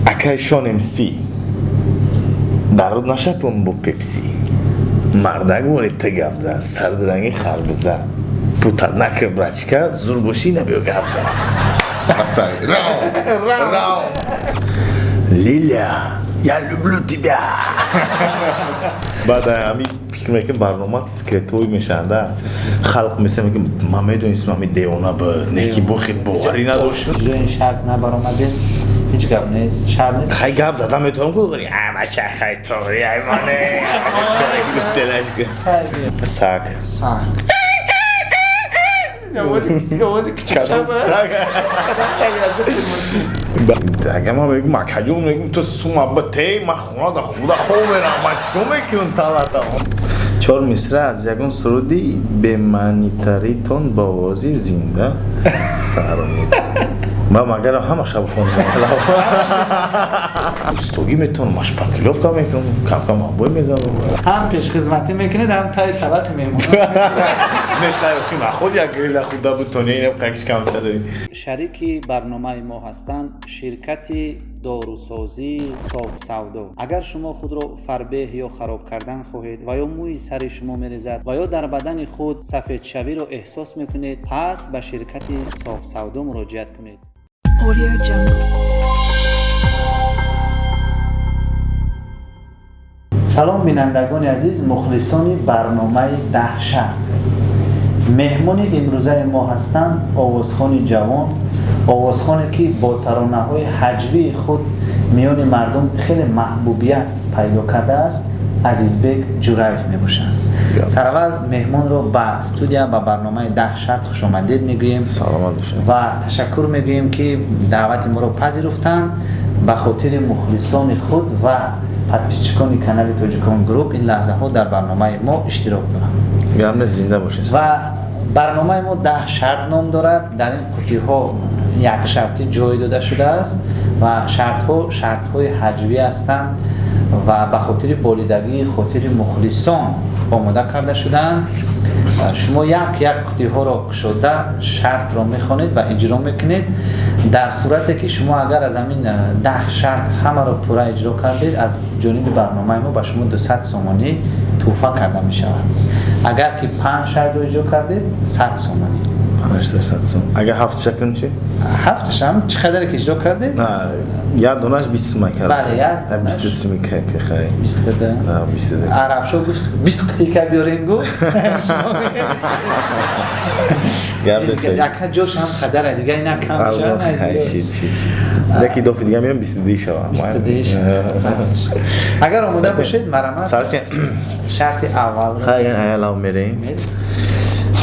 Акай Шон МС. Даруд нашапун бо Пепси. Мардак вори ты гап за, сардранги харбуза. Путат накр, брачка, зур бошӣ набиё гап за. Масай. Раунд. Раунд. Лиля, я люблю тебя. Баъд ами фикр мекунам, барнома секретовӣ мешаванда. Халқ меса мекунам, ман медонистам, ами девона буд, неки бо хел боварӣ надошт. Ҷои шарт набаромадем, ҳеҷ гап нест, шарт нест. Хай, гап задам метавонам ку, амача хай тори ай мане. Саг. Саг. Овози кучикшава. Саг. Агар ман мегӯм, акаҷон, мегӯм, ту сума бите, ман хона да худа хоб мерам, ман чикор мекунам салата? Чор мисра аз ягон суруди бемаънитаритон ба овози зинда сароед. Ман магарам ҳама шаб хондам. Устогӣ метавонам, ман шпаклёвка мекунам, кам-кам обой мезанам. Ҳам пешхизматӣ мекунед, ҳам таи табақи меҳмонон. Не, хайр, худ як грила худа бутони, инам қакш камта дорӣ. Шарики барномаи мо ҳастанд ширкати дорусозии Софсавдо. Агар шумо худро фарбеҳ ё хароб кардан хоҳед ва ё мӯи сари шумо мерезад ва ё дар бадани худ сафедшавиро эҳсос мекунед, пас ба ширкати Софсавдо муроҷиат кунед. Audio Jungle. Салом, бинандагони азиз, мухлисони барномаи «Даҳ шарт». Меҳмони имрӯзаи мо ҳастанд овозхони ҷавон, овозхоне, ки бо таронаҳои ҳаҷвии худ миёни мардум хеле маҳбубият пайдо кардааст, Азизбек Ҷураев мебошанд. Сараввал меҳмонро ба студия, ба барномаи «Даҳ шарт» хушомадед мегӯем. Саломат бошед. Ва ташаккур мегӯем, ки даъвати моро пазируфтанд. Ба хотири мухлисони худ ва подписчикони канали Тоҷикон Груп ин лаҳзаҳо дар барномаи мо иштирок доранд. Гап нест, зинда бошед. Ва барномаи мо «Даҳ шарт» ном дорад. Дар ин қутиҳо як шартӣ ҷой дода шудааст ва шартҳо шартҳои ҳаҷвӣ ҳастанд ва ба хотири болидагии хотири мухлисон омода карда шудаанд. Шумо як як қутиҳоро кушода, шартро мехонед ва иҷро мекунед. Дар сурате ки шумо агар аз ҳамин 10 шарт ҳамаро пурра иҷро кардед, аз ҷониби барномаи мо ба шумо 200 сомонӣ тӯҳфа карда мешавад. Агар ки панҷ шартро иҷро кардед, 100 сомонӣ. Панҷ сом. Агар ҳафт шакм чи? Ҳафташам чӣ қадаре ки иҷро кардед. Як донаш 20 сума кард. Бале, як донаш. Бисту суми ки хай. Бистада. Бисту. Арабшо гуфт, 20 қитика биёрем, гуфт. Гап нест. Яка ҷош ҳам қадара, дига ина кам мешавад, на зиёд. Чи чи чи. Деки дофи дига меям, 22 шава. 22 шава. Агар омода бошед, марамат. Сарки. Шарти аввалро. Хай, аялав мерем.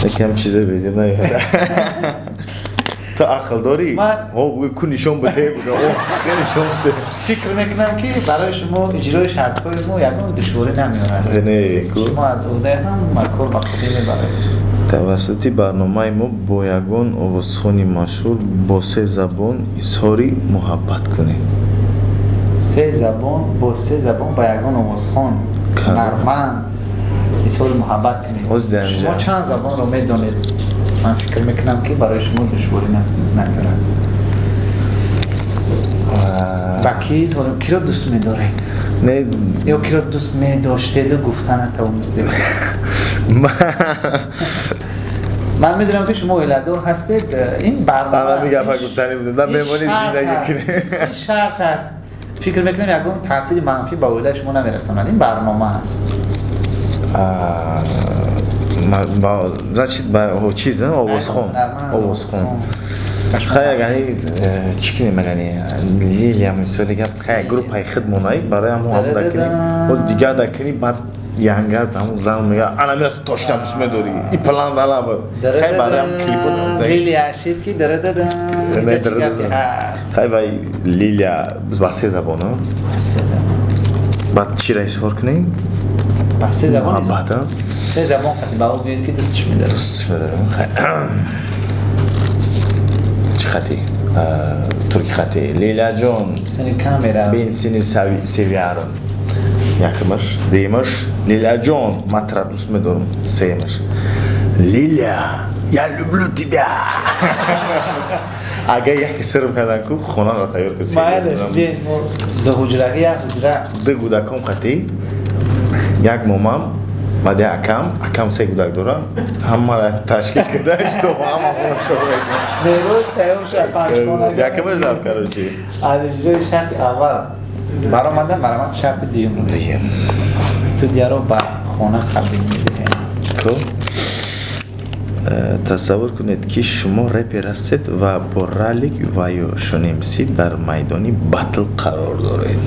Якам чизе безеб наёд. Ту ақл дорӣ? О, бугӯ ку нишон бите, бугӯ. О, чӣ нишон бите. Фикр мекунам, ки барои шумо иҷрои шартҳои мо ягон душворӣ намеорад. Не, ку. Шумо аз уҳдаи ҳама кор ба худӣ мебаред. Тавассути барномаи мо бо ягон овозхони машҳур бо се забон изҳори муҳаббат кунед. Се забон, бо се забон ба ягон овозхон, ҳунарманд изҳори муҳаббат кунед. Оз дар Шумо инҷа. чанд забонро медонед? Ман фикр мекунам, ки барои шумо душворӣ намеорад. Ба ки изҳори, киро дӯст медоред? Не. Ё киро дӯст медоштеду гуфта натавонистед? Ман медонам, ки шумо оиладор ҳастед. Ин барнома Ана аст. гапа гуфтани будем. На, Ин мемонӣ, шарт зиндагӣ аст. кунӣ. Ин шарт аст. Фикр мекунам, ягон таъсири манфӣ ба оилаи шумо намерасонад. Ин барнома аст. Значит, ба чиз, овозхон. Ҳунарманд, Овозхон. Хай, агани чӣ кунем, агани Лилия, мисоли гап, хай, группаи худмонай, барои ҳамон ҳам дакунем. Боз дигар дакунӣ, баъд янга ҳамон зан мега, ана мера, ту тошкан дӯст медорӣ. И план дала буд. Хай, барои ҳам клипо. Лилия шид, ки дарададан. Инҷа чӣ гапи ҳаст? Хай, вай Лилия ба се забон, а? Се забон. Баъд чиро изҳор кунем? Ба се забон. Муҳаббат, а? Се забон қати ба ӯ гӯед, ки дӯстш медоред. Дӯстш медорам. Хай. Чӣ хати? Турки хати. Лилия ҷон. Сени камера. Ben seni seviyorum. Якумаш. Дуюмаш. Лилия ҷон, ман тура дӯст медорам. Сеюмаш. Лиля, я люблю тебя. Агар яке сирм кардан ку, хонаро тайёр кун. Майлеш, биед, мо ду ҳуҷрагӣ, як ҳуҷра. Ду гудаком қатӣ, як момам, баъд як акам, акам се гудак дорам, ҳамаро ташкил карда, что ҳама хона. Мероз тайёр шуд, панҷхона. Якамаш рафт, короче. Аз иҷрои шарти аввал баромадан, баромад шарти дуюм. Студияро ба хона қабул медиҳем. Хуб, тасаввур кунед, ки шумо репер ҳастед ва бо Ралик ва ё Шон МС дар майдони батл қарор доред.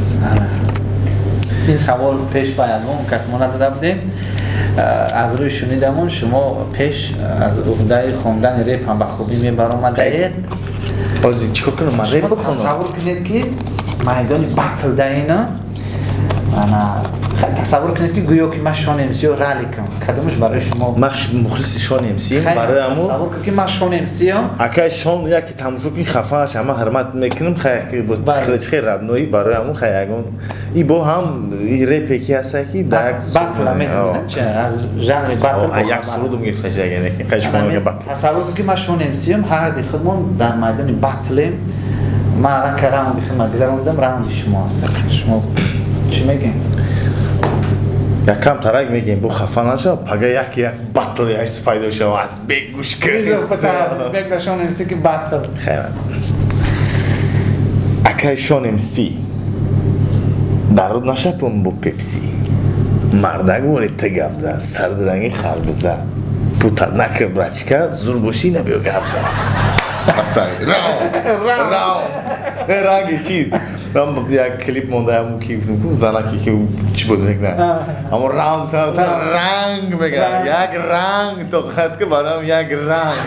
Ин савол пеш ба ягон кас мо надода будем. Аз рӯи шунидамон, шумо пеш аз уҳдаи хондани реп ҳам ба хубӣ мебаромадаед. Ҳозир чӣ кор кунам, ман реп бихонам? Тасаввур кунед, ки майдони батл даина, ана тасаввур кунед, ки гӯё ки ман Шон МС ё Раликам, кадомаш барои шумо? Ман мухлиси Шон МС барои ҳамун. Тасаввур кун, ки ман Шон МСам. Акай Шон яке тамошо кун, хафа наша, ман ҳурмат мекунам, хай родной, барои ҳамун хай ягон и бо ҳам и репе ки ҳаста, ки дар батл медонад, чи аз жанри батл. Як сурудум гирифта шуда, хай чикор батл. Тасаввур кун, ки ман Шон МСам, ҳарди худмон дар майдони батлем. Ман рака раунди худма гузарондам, раунди шумо аст. Шумо чӣ мегӯем? Якам тарак мегем, бу хафа наша, пага як як батл як пайдо шава, аз бек гӯш. Бек да Шон МС ки батл. Хайр, акай Шон МС, даруд нашапон бо Пепси, мардак вори та гап за, сардранги харбуза, путат накар, брачка, зур бошӣ, набиё гап за. Раунд, раунд, ранги чиз, як клип монда, ки занаки ки чӣ буд, на аммо раунд ранг мега, як ранг тоқат ки барам як ранг.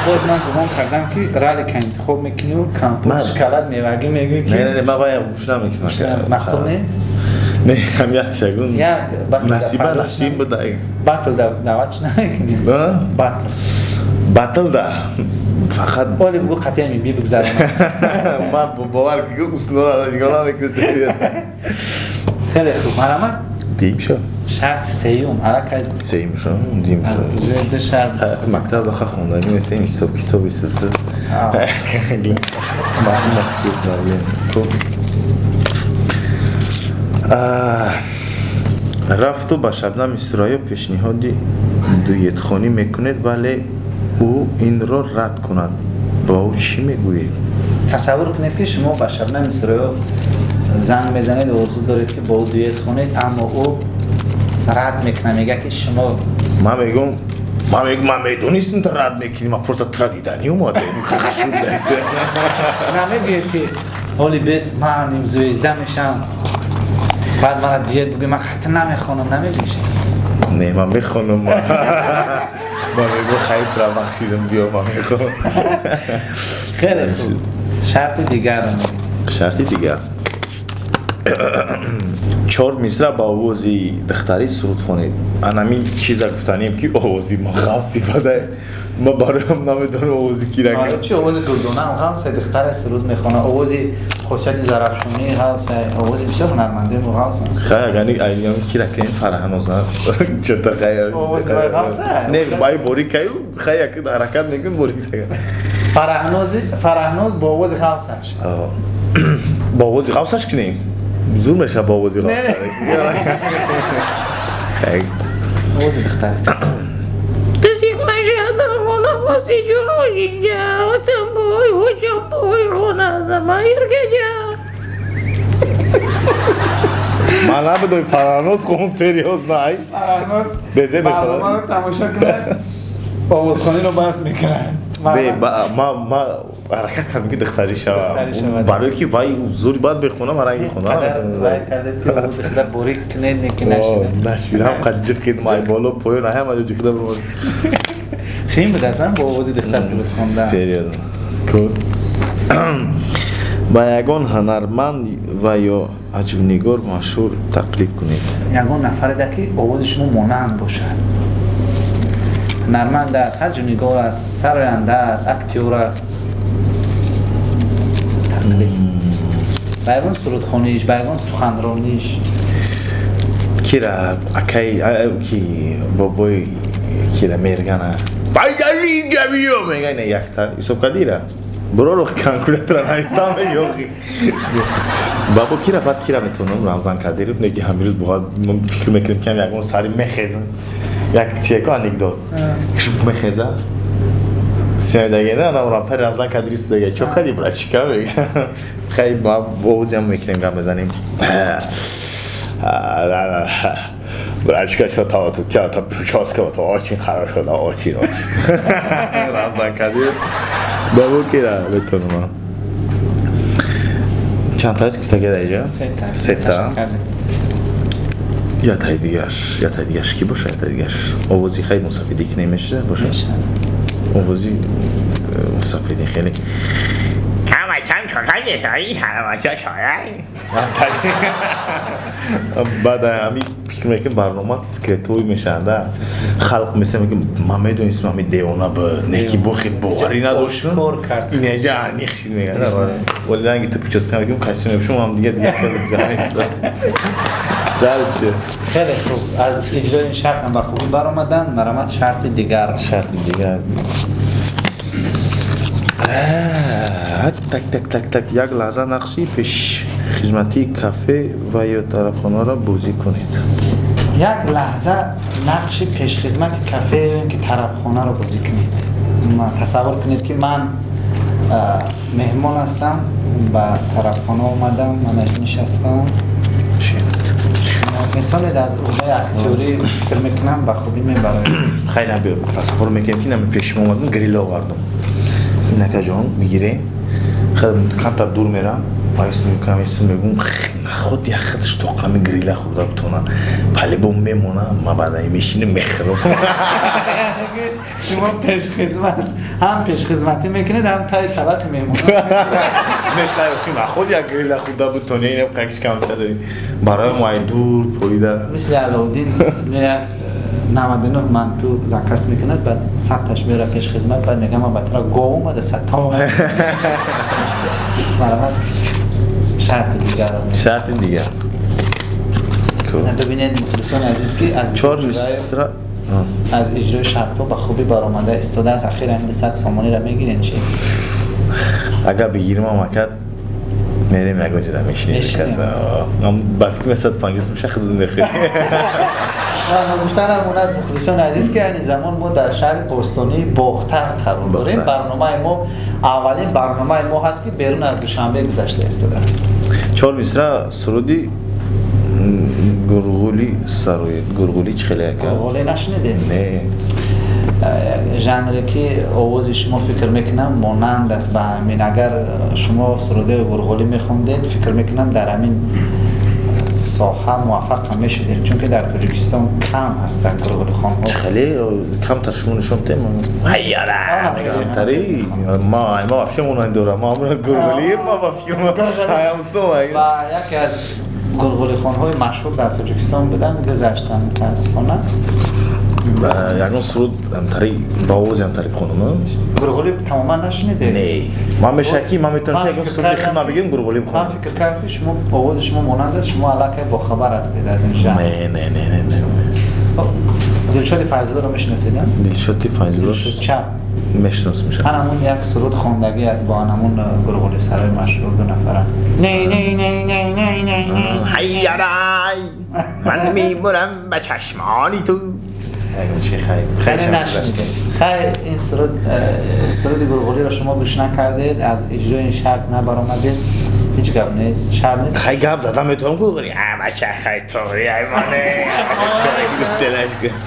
Боз ман гумон кардам, ки Ралика интихоб мекунӣ, компот, шоколад, мевагӣ мегӯӣ ки. Не, не, ман вая гӯш намекунам. Мақбул нест. Не, ҳам як шагун насиба насиб буда. Батл даъватш намекунӣ? Батл. Батл да фақат. Оли бугу, қатъиян би бигзаронам. Ман бовар ки уснора нигоҳ намекунам. Хеле хуб, марҳамат. Дим шуд. Шарти сеюм аллакай. Сеюм шуд, дим шуд. Ду шарт. Мактаб даха хондаги нестем, ҳисоб китоби сусу с математики проблем. Хуб, рафту ба Шабнами Сурайё пешниҳоди дуетхонӣ мекунед, вале ӯ инро рад кунад, ба ӯ чӣ мегӯед? Тасаввур кунед, ки шумо ба Шабнами Сурайё занг мезанед, орзу доред, ки бо ӯ дует хонед, аммо ӯ рад мекунад, мегӯяд, ки шумо Ман мегӯм, ман мегӯм, ман медонистам, ту рад мекунӣ, ман просто тура диданӣ омадем. Намегӯед, ки ҳоли бес ман ним звезда мешавам, баъд мара дует бигӯй, ман ҳатто намехонам, намегӯиш? Не, ман мехонам. Ман мегӯм, хайр, тура бахшидам, биё, ман мехонам. Хеле хуб, шарти дигарро. Шарти дигар: чор мисра ба овози духтарӣ суруд хонед. Анамин чиза гуфтанем, ки овози ма ғафси бада, ма бароям намедонам овози кира. Чи, овози Гулдонаам ғафсе, духтаре суруд мехона, овози Хосияти Зарафшонӣ ғафсе, овози бисёр ҳунармандои мо ғафс. Хай, агани айнам кира кунем, Фарҳаноза чота, хай. Овози вай ғафсе. Не, бай борикаю, хай, як ҳаракат мекун, борик. Фараҳноз бо овози ғафсаш. Бо овози ғафсаш кунем, зур мешавад бо овози ғафсаш. Овози духтаре. Ташик бой, бой, рона, майргаja. Ман набудам, Фарҳноз хон, серьёзно, ай. Фарҳноз безе. Барномаро тамошо кунад, овозхониро бас мекунад. Бе, ма ҳаракат кардам, ки духтарӣ шавам, барое ки вай зури баъд мехонам, ранги хонам. Вай кардед, ки овози худа борик кунед, не ки нашида. Нашидам, қад ҷиқид, май боло поён ҳама ҷо ҷиқида. Хим буд аслан бо овози духтар суруд хондан. Серьёзно. Ба ягон ҳунарманд ва ё ҳаҷвнигор машҳур тақлид кунед. Ягон нафареда, ки овози шумо монанд бошад, ҳунарманд аст, ҳаҷвнигор аст, сароянда аст, актёр аст, тақлид ба ягон сурудхониш, ба ягон суханрониш. Кира, акай ки бобои кира мергана пайдалига мега, ина якта ҳисоб кардира буроро калкулятора навистам меги. Бабо кира, баъд кира метавонам, Рамзан Кадиров. Неки ҳамирӯз буғад фикр мекунем, ки ягон сари мехезам, як чиеко анекдот мехеза синадагена Рамзан Кадиров сизага чо кади, брачка, мега. Хай, ба овозиам мекунем, гап мезанем. Брачка, что-то вот у тебя там прическа вот очень хорошо, да, очень, очень. Рамзан Кадиров. Бабо кира метавонам. Чанд та гуфтага даиҷа? Сета. Ятаи дигаш, ятаи дигаш ки боша, ятаи дигаш. Овози хай мусафидӣ ки намеша боша? Овози мусафидӣ хеле. Ҳамачам чока. Баъд ҳами фикр мекунем, барнома секретовый мешавад, халқ меса мекунем, ман медонистам, ҳами девона буд, неки бохи боварӣ надоштам, инеҷа аниқ шид, мегӯяд. Вале ранги ту прическа мекунем, костюм мепӯшам, ҳам дига дига хеле. Дальше. Хеле хуб, аз иҷрои ин шарт ҳам ба хубӣ баромаданд. Марамат, шарти дигар. Шарти дигар. Так, так, так, так. Як лаҳза нақши пешхизматии кафе ва ё тарабхонаро бозӣ кунед. Як лаҳза нақши пешхизмати кафе ё ки тарабхонаро бозӣ кунед. Тасаввур кунед, ки ман меҳмон ҳастам, ба тарабхона омадам, манаш нишастам. Шумо метавонед аз уҳдаи актёрӣ, фикр мекунам, ба хубӣ мебароед. Хайр, набиё, тасаввур мекунем, ки нами пеши мо омадам, гриль овардум. Инакаҷон, мегирем, камтар дур мерам, мегум, худ як худаш тоқами гриля хӯрда битона, палибо мемона, ма баъдаи мешинем, мехӯрам. Шумо пешхизмат ҳам пешхизматӣ мекунед, ҳам таи табақи меҳмон. Худ як гриля хӯрда битони, инам какиш камта дорӣ барои май дур поида. Мисли Алоуддин меяд, 99 манту заказ мекунад, баъд 100-таш меёра пешхизмат, баъд мегам, ман ба тура гов омада, 100-та омада. Марҳамат, шарти дигарро. Шарти дигар. Бибинед, мухлисони азиз, ки аз чор мисра аз иҷрои шартҳо ба хубӣ баромада истодааст. Ахир ҳамин 200 сомониро мегирен чи? Агар бигирим, амакат, мерем, ягон ҷода мешинем. Ба фикр 150 меша, худ мехӯрем. Гуфтанам монад, мухлисони азиз, ки айни замон мо дар шаҳри бостонии Бохтар қарор дорем. Барномаи мо аввалин барномаи мо ҳаст, ки берун аз Душанбе гузашта истодааст. Чор мисра суруди гурғули сароед. Гурғули чӣ хеле, ака? Гурғули нашунидед? Не. Жанре, ки овози шумо, фикр мекунам, монанд аст ба ҳамин. Агар шумо сурудаи гурғулӣ мехондед, фикр мекунам, дар ҳамин соҳа муваффақ ҳам мешудед, чунки дар Тоҷикистон кам ҳастанд гурғулихонҳо. Хеле камтар шумо нишон дем. Ҳайяра ма ма вообще монанд дорам, ма гурғули, ма ба фикр ва яке аз гурғулихонҳои машҳур дар Тоҷикистон буданд, гузаштанд, мутаассифона. Ягон суруд ҳамтари ба овози ҳамтари хонум? Гурғулӣ тамоман нашунидед? Не, ман мешавад, ки ман метавонам ягон суруди худма бигирам, гурғулӣ бихонам. Ман фикр кардам, ки шумо овози шумо монанд аст, шумо аллакай бохабар ҳастед аз ин жанр. Не, не, не, не, не. Дилшоди Файзуллоро мешиносед? Дилшоди Файзулло? Чап. Мешиносам. Анамун як суруд хондагӣ аст бо анамун гурғулисарои машҳур, ду нафара. Не, не, не, не, не, не, не. Ҳайярай, ман мемурам ба чашмони ту. Хеле нашунидед. Хайр, ин суруд, суруди гурғулиро шумо гӯш накардед, аз иҷрои ин шарт набаромадед. Ҳеҷ гап нест, шарт нест. Хай, гап задам метавонам, гурғули бача, хай, тоғри аймоне.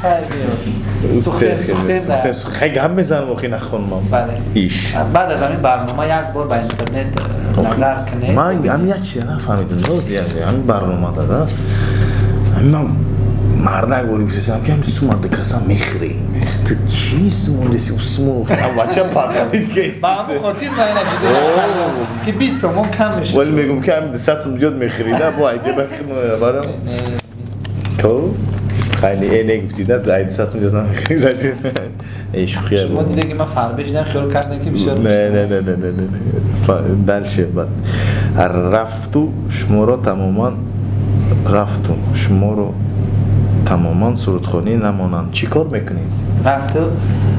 Хайр, биё, сухтем, сухтем. Хай, гап мезанам, охи нахонмам. Бале. Иш. Баъд аз ҳамин барнома як бор ба интернет назар кунед. Ман ҳам як чиза нафаҳмидам, ҳамин барнома дада, ман мардак бори гуфтасам, ки ҳами сума дикаса мехӯрӣ, ту чӣ сумонеси усумо бача пададид. Ба ҳамон хотир ман ина ҷиддӣ накардам, ки 20 сомон кам мешуд. Вале мегум, ки ҳами 200 сум зиёд мехӯрӣ, на бо айҷаба барам ко хайли э негуфтӣ, на ай 200 сум зиёд намехӯрӣ, эй, шӯхия. Шумо диде, ки ман фарбе шидам, хиёл кардем, ки бисёр. Не, не, не, не, не, не, дальше. Бад рафту шуморо тамоман, рафту шуморо тамоман сурудхонӣ намонанд, чӣ кор мекунед? Рафту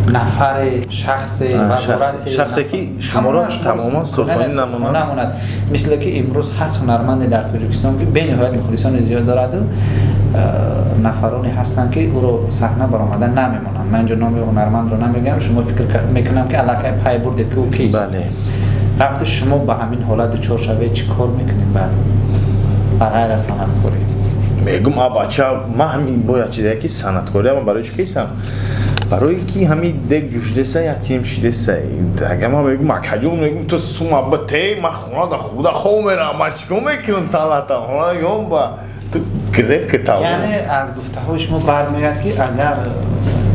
нафаре, шахсе, вазорати, шахсе ки шуморо тамоман сурхонӣ намонад. Мисле ки имрӯз ҳаст ҳунарманде дар Тоҷикистон, ки бениҳоят мухлисони зиёд дораду нафароне ҳастанд, ки ӯро саҳна баромада намемонанд. Ман инҷо номи ҳунармандро намегӯям, шумо фикр мекунам, ки аллакай пай бурдед, ки ӯ кист. Рафту шумо ба ҳамин ҳолат дучор шавед, чӣ кор мекунед баъд ба ғайр аз санъаткорӣ? Мегум, а бача, ман ҳамин бояд чизе ки санъаткорӣ, ман барои чӣ кисам? Барои ки ҳамин дег ҷӯшидеса, як тим шидеса. Агар ман мегум, акаҷон, мегум, ту сума бите, ман хона да худа хоб мерам, ман чикор мекунам санъатам? Хона ём ба ту гирефт ки тавон. Яъне аз гуфтаҳои шумо бармеояд, ки агар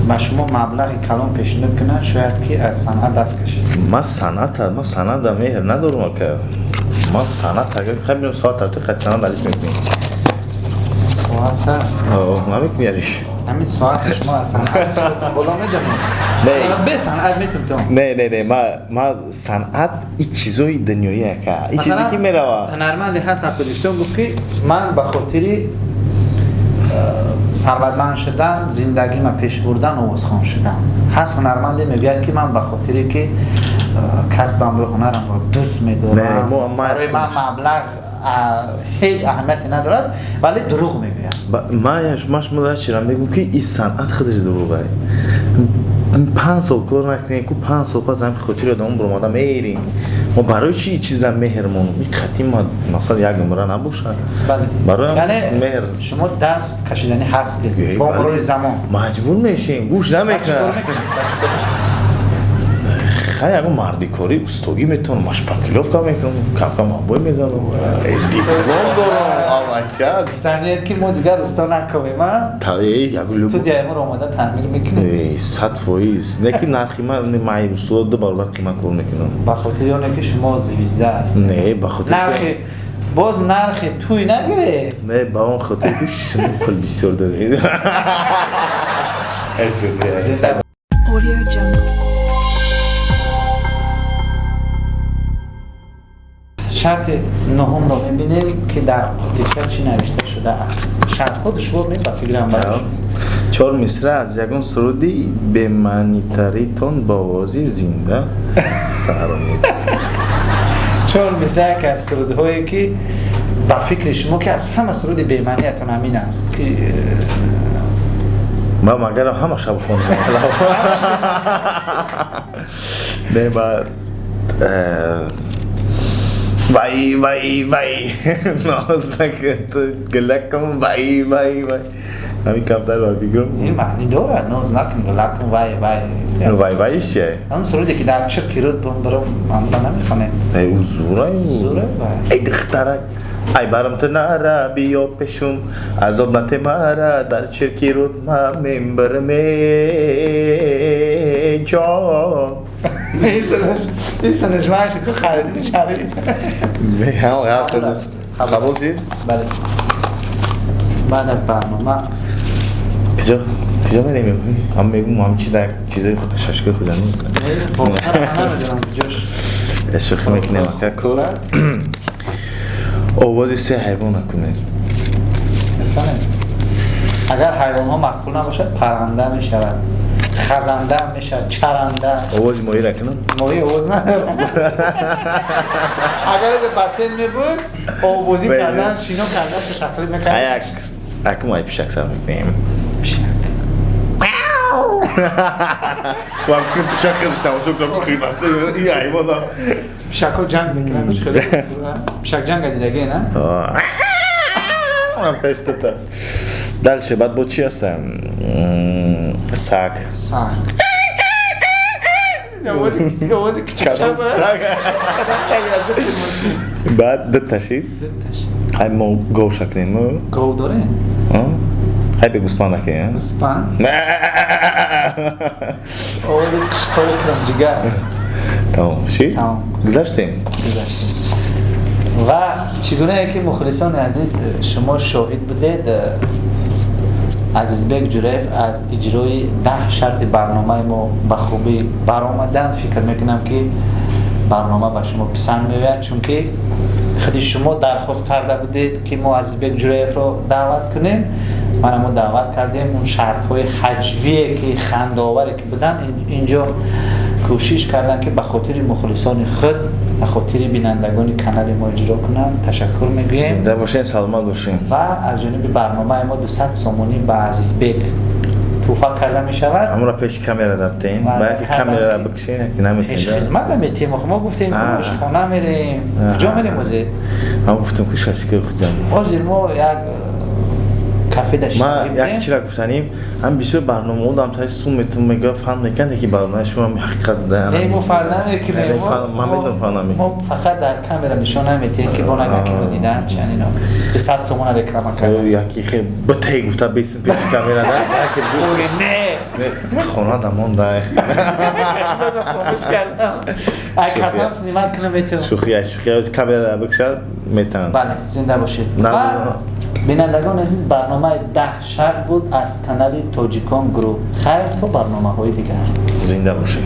ба шумо маблағи калон пешниҳод кунанд, шояд ки аз санъат даст кашед. Ман санъат, ман санъат меҳр надорам, ака. Ман санъат агар хай бинам, соат тартиб қад санъат алиш мекунем. Соата? Намекунӣ алиш? Ҳамин соати шумо аз санъат боло медонед? Не. Бе санъат метунтон. Не, не, не, ма санъат и чизои дунёӣ, ака. И чизе ки мерава. Ҳунарманде ҳаст дар Тоҷикистон, гуфт, ки ман ба хотири сарватманд шудан, зиндагима пеш бурдан овозхон шудам. Ҳаст ҳунарманде мегӯяд, ки ман ба хотире ки касбамро, ҳунарамро дӯст медорам, барои ман маблағ ҳеҷ аҳамияте надорад, вале дурӯғ мегӯяд. Ман шумо чира мегӯм, ки ин санъат худаш дурӯғ. 5 сол кор накунем ку, 5 сол пас ҳамин хотири одамон баромада мерим. Мо барои чи чиза меҳр монум? Ин қатъи ма мақсад як умра набошад. Барои меҳр. Шумо даст кашиданӣ ҳастед бо мурури замон? Маҷбур мешем, гӯш намекунад. Хай, ягон мардикорӣ, устогӣ метавонам, ма шпаклёвка мекунам, кам-кам обой мезанам, диплом дорам, авача. Гуфтаниед, ки мо дигар усто накунем, а? Студияи моро омода таъмир мекунем. 100%. Не ки нархи ман, май усто ду баробар қимат кор мекунам. Ба хотири оне ки шумо звезда ҳастед? Не, ба хотири нархи, боз нархи тӯй нагиред. Не, ба он хотире ки шумо пул бисёр доред. Audio Jungle. Шарти нуҳумро мебинем, ки дар қутича чӣ навишта шудааст. Шартҳо душвор не, ба фикрам, барои Чор мисра аз ягон суруди бемаънитаритон бо овози зинда сароед. Чор мисра яке аз сурудҳое, ки ба фикри шумо, ки аз ҳама суруди бемаъниятон ҳамин аст, ки Ма магарам ҳама шаб хондам. Не, ба вай, вай, вай, ноз накун, ту гила кун, вай, вай, вай, ҳамин камтар ба фикрам. Ин маънӣ дорад: ноз накун, гила кун, вай, вай. Вай, вай чие? Ҳамн суруде, ки дар чирки руд бирм, амра намехонем. Ӯ зурай. Зурай, вай. Эй духтарак, ай барам, ту нара, биё пешум, азоб нате мара, дар чирки руд ма мембирме, ҷон. Ин синишмааши ту хариди шарид. Қабул шид? Бале, баъд аз барнома. Куҷо, куҷо мерем? Ҳам мегум, ҳам чи дар чизои шашкои худам. Намедонам куҷош. Шӯхӣ мекунем, ака. Ку овози се ҳайвон накунед. Агар ҳайвонҳо маъқул набошад, парранда мешавад, хазанда мешавад, чаранда. Овози моҳира кунам? Моҳӣ овоз надорад. Агар бассейн мебуд, овозӣ кардан, шино кардан, тақлид мекард. Як акум ай пишак сар мекунем. Пишак. Ва фикр пишак тамошо кунам, химаса ин ҳайвона. Пишакҳо ҷанг мекунанд. Пишак ҷанга дидагӣ, на? Дальше баъд бо чӣ ҳастам? Саг. Саг. Овози кучикшаб. Баъд дуташид. Ай мо гов шакнем. Гов дорем? Ай бе гӯспанд накунем. Гӯспанд? Овози қишқори кирмҷигар. Тамом шид? Гузаштем? Гузаштем. Ва чӣ гунае ки, мухлисони азиз, шумо шоҳид будед, Азизбек Ҷураев аз иҷрои 10 шарти барномаи мо ба хубӣ баромаданд. Фикр мекунам, ки барнома ба шумо писанд меояд, чунки худи шумо дархост карда будед, ки мо Азизбек Ҷураевро даъват кунем. Мана мо даъват кардем, он шартҳои ҳаҷвие ки хандаоваре ки буданд, инҷо кӯшиш карданд, ки ба хотири мухлисони худ, ба хотири бинандагони канали мо иҷро кунанд. Ташаккур мегӯем. Зинда бошен, саломат бошен. Ва аз ҷониби барномаи мо 200 сомонӣ ба Азизбек тӯҳфа карда мешавад. Ҳамура пеши камера даптен, ба яке камера бикшен, яке наметен. Пеш хизмат наметем. Мо гуфтем, ошхона мерем. Куҷо мерем ҳозир? Ман гуфтам, ки шашкаи Хуҷанд. Ҳозир мо як кафе дашта. Ма як чира гуфтаним, ҳам бисёр барномаҳо дам тари сум метум мега, фан мекунад, ки барномаи шумо ҳақиқат. Не, мо фар намекунем. Ман медонам, фан намекунем. Мо фақат дар камера нишон наметиҳем, ки бо нагар кино дидан чан ино 200 сомона реклама кардан. Яки хе битаи гуфта бесин пеши камера да, яки не. Хона дамон да. Хомӯш кардам. Ай картам снимать кунам, метавонам. Шӯхӣ, шӯхӣ, камера бикшад, метавон. Бале, зинда бошед. Бинандагони азиз, барномаи 10 шарт буд аз канали Тоҷикон Груп. Хайр, то барномаҳои дигар. Зинда бошед.